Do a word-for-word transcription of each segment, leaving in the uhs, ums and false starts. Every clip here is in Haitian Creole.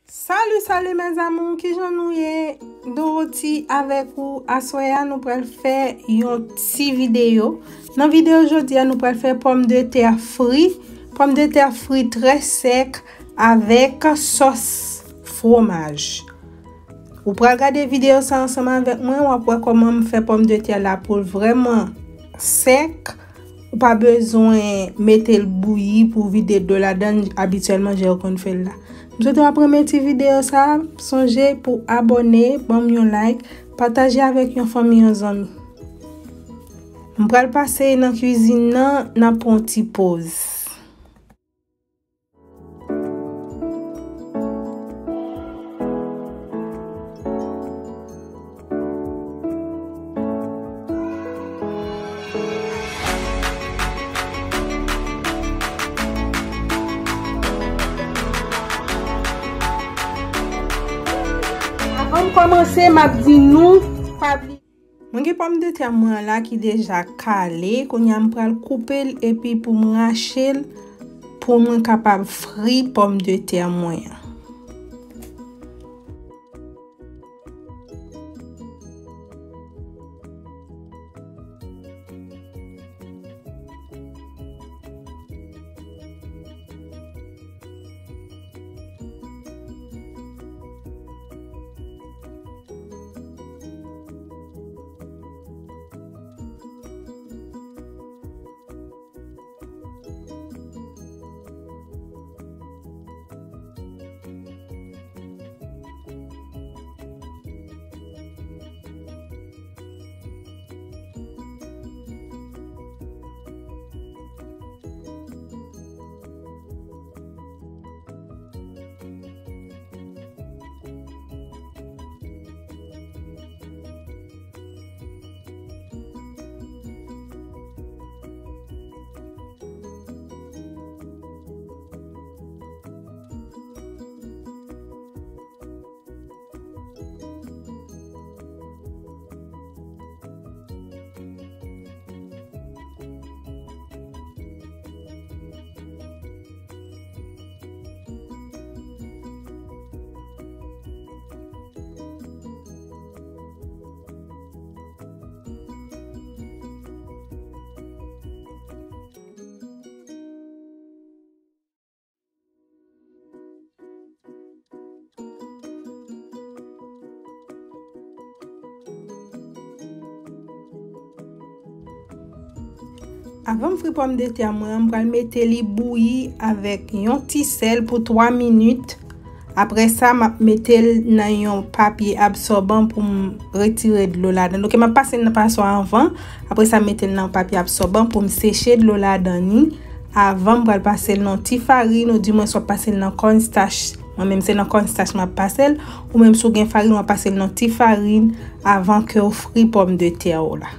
Salut, salut mes amours, kijan nou ye? Dorothy avèk ou. Aswè a nou pral fè yon ti videyo. Nan videyo jodi a nou pral fè pòmdetè fri, pòmdetè fri trè sèk avèk sòs fwomaj. Ou pral gade videyo sa ansanm avèk mwen, w ap wè kòman m fè pòmdetè la pou l vrèman sèk. Ou pa bezwen mete l bouyi pou vide dlo ladan l, abityèlman jan yo konn fè l la. M swete w ap renmen ti videyo sa a, sonje pou abòne, ban m yon like, pataje avèk yon fanmi, yon zanmi. M pral pase nan kwizin nan, n ap pran yon ti poz. Avan m kòmanse, m ap di nou, pa bliye. Mwen gen pòmdetè mwen an la ki deja kale. Kounye a m pral koupe l epi pou m rache l pou mwen kapab fri pòmdetè mwen an. Avan m fri pòmdetè mwen an, m pral mete li bouyi avèk yon ti sèl pou twa minit. Apre sa, m ap mete l nan yon papye absòban pou m retire dlo ladan l. Oke, m ap pase l nan paswa anvan. Apre sa, m mete l nan yon papye absòban pou m seche dlo ladan li. Avan, m pral pase l nan yon ti farin, oudimwen swa pase l nan cornstarch. Mwen menm, se nan cornstarch m ap pase l. Ou menm, si w gen farin, w ap pase l nan yon ti farin avan ke w fri pòmdetè w la.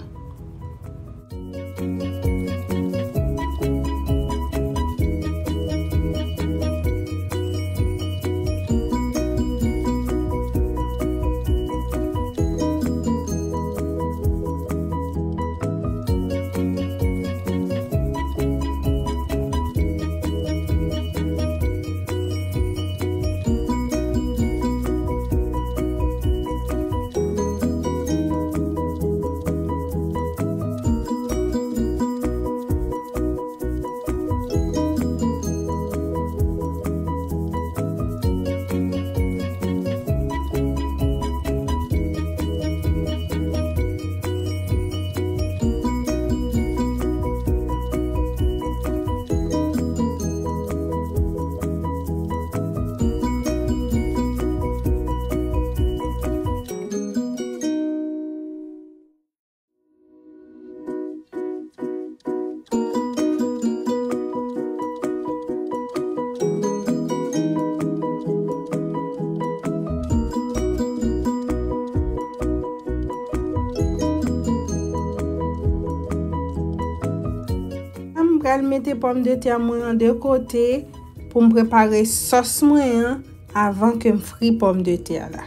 M pral mete pòmdetè mwen an de kote pou m prepare sòs mwen an avan ke m fri pòmdetè la.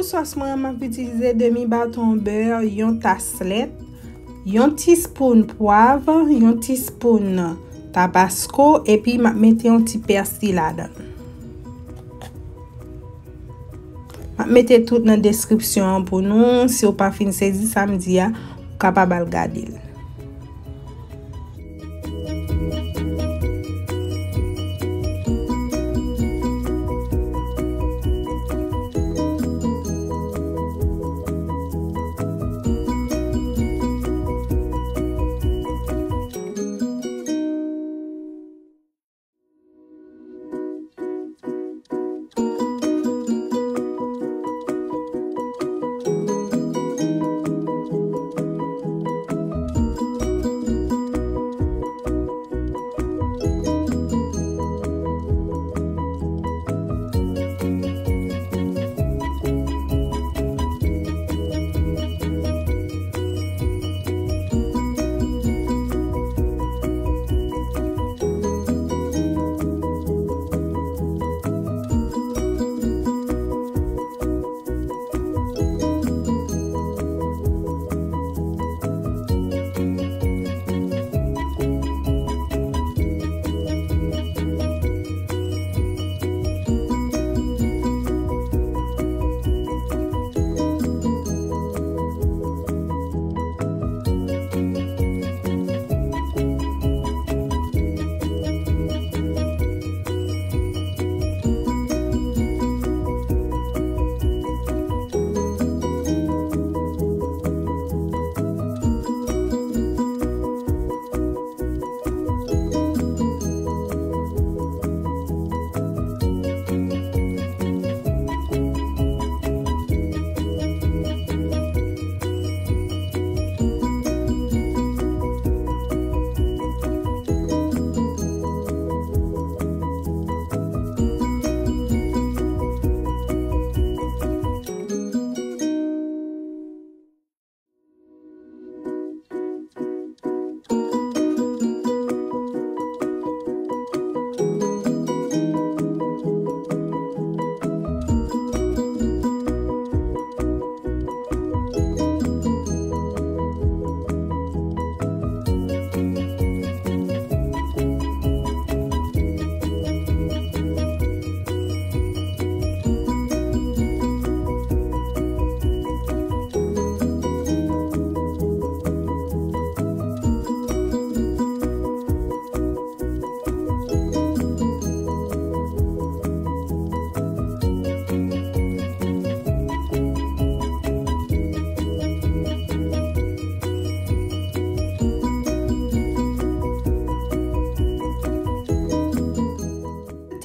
Sòs mwen an, m ap itilize demi baton bè, yon tas lèt, yon tispoun pwav, yon tispoun tabasko, epi m ap mete yon ti pèsi ladan l. M ap mete tout nan deskripsyon an pou nou. Si w pa fin sezi sa m di a, ou kapab al gade l.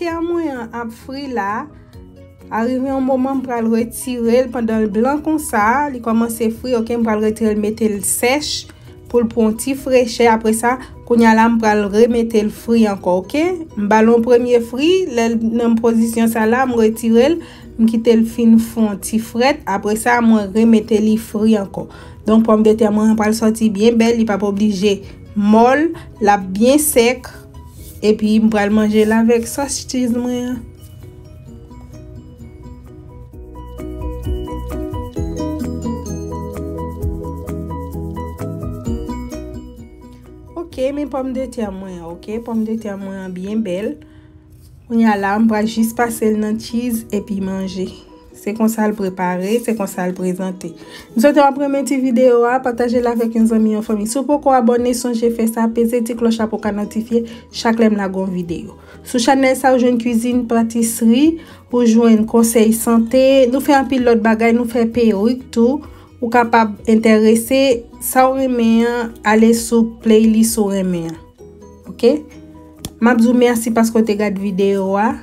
Tè mwen an ap fri la. Arive yon moman, m pral retire l pandan l blan konsa. Li kòmanse fri, oke, m pral retire l, mete l sèch pou l pran yon ti frechè. Apre sa, kounye a la, m pral remete l fri ankò, oke? M ba l yon premye fri, lè l nan pozisyon sa la, m retire l, m kite l fin fon ti frèt. Apre sa, mwen remete li fri ankò. Donk, pòmdetè mwen an pral sòti byen bèl, li p ap oblije mòl, l ap byen sèk. Epi, m pral manje l avèk sòs cheese mwen an. Oke, men pòmdetè mwen an, oke? Pòmdetè mwen an byen bèl. Kounye a la, m pral jis pase l nan cheese epi manje. Se konsa l prepare, se konsa l prezante. M swete w ap renmen ti videyo a, pataje l avèk yon zanmi, yon fanmi. Si w poko abòne, sonje fè sa, peze ti klòch la pou w ka notifye chak lè m lage yon videyo. Sou chanèl sa, ou jwenn kwizin, patisri, ou jwenn konsèy sante, nou fè anpil lòt bagay, nou fè perik tou. Ou kapab enterese, sa w renmen an, ale sou playlist ou renmen an. Oke? M ap di w mèsi paske w te gade videyo a.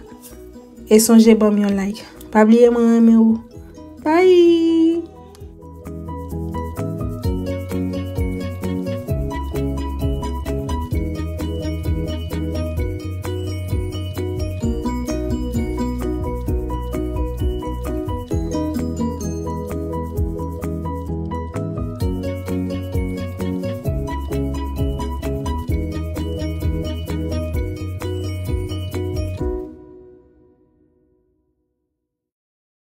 E sonje ban m yon like. Pa bliye mwen renmen ou. Bye!